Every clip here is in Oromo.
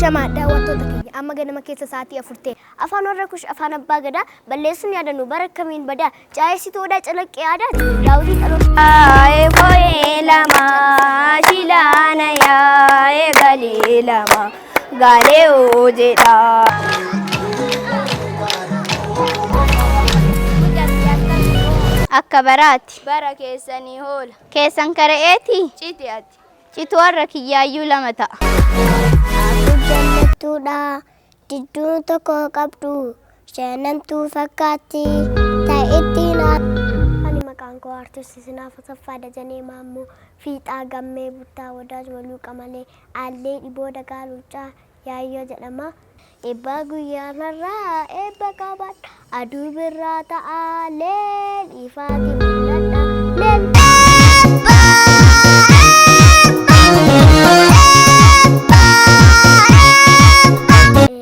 Ashamaa daawwattoota keenya amma ganama keessa sa'aatii 4 ta'e. Afaan warra kush afaan abbaa gadaa balleessuun yaadannu bara kamiin badaa caayessituu odaa calaqqee aadaati daawwitiin dhaloota. Yaa'ee fo'ee lama shilaana yaa'ee galee lama galee oo jedha. Akka baraati. Bara keessanii hoola. Keessan kara'eeti. Citi ati. Cituu har'a kiyyaayyuu 2 ta'a. Afur jallattuudha didduu tokko qabdu shanantuu fakkaatti ta'ittiin Ani maqaan koo Artist Sinaaf Asaffaa Dajanee Maammoo Fiixaa Gammee Buttaa Wadaaj Waluu Qamalee Aallee Dhiboo Dagaa Luuccaa Yaayyoo jedhama. Eebba guyyaan har'aa eebba qabaadha aduu birraa ta'a leel ifaati mul'adha leel.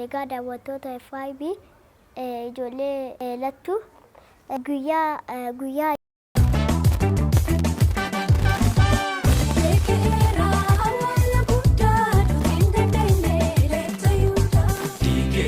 Egaa daawwattoota FIB ijoollee lattu guyyaa guyyaa.